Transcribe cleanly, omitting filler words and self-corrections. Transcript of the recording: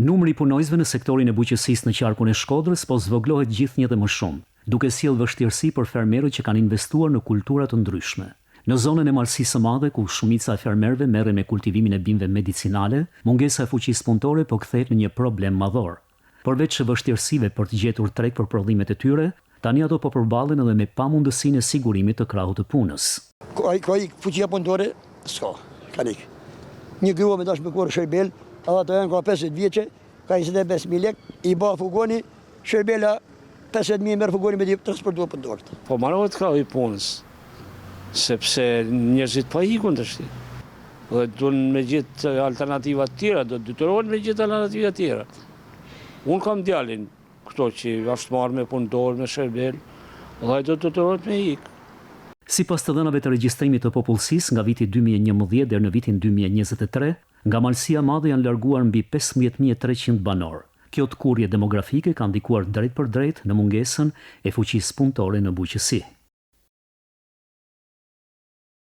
Numri i punonjësve në sektorin e bujqësisë në qarkun e Shkodrës po zvogëlohet gjithnjë dhe më shumë, duke sjellë vështirësi për fermerët që kanë investuar në kultura të ndryshme. Në zonën e Malësisë së Madhe, ku shumica e fermerëve merren me kultivimin e bimëve medicinale, mungesa e fuqisë punëtore po kthehet në një problem madhor. Përveç vështirësive për të gjetur treg për prodhimet e tyre, tani ato po përballen edhe me pamundësinë e sigurimit të krahut të punës. Ka ik, ka ik, fuqia punëtore s'ka, kanë ik. Një grua me dash me korrë sherbel, edhe ato janë ka 50 vjeçe, ka 25.000 lek, i ba fugoni, sherbela 50.000 merr fugoni me t'i transportu punëtorët. Po marohet krahu i punës, sepse njerëzit po ikun tashti. Dhe duhen me gjetë alternativa të tjera, do të detyrohen me gjetë alternativa të tjera. Unë kam djalin këto që është marrë me punëtor, me sherbel, dhe ai do të detyrohet me ikë. Sipas të dhënave të regjistrimit të popullsisë nga viti 2011 deri në vitin 2023, nga Malësia e Madhe janë larguar mbi 15.300 banorë. Kjo tkurrje demografike ka ndikuar drejtpërdrejt në mungesën e fuqisë punëtore në bujqësi.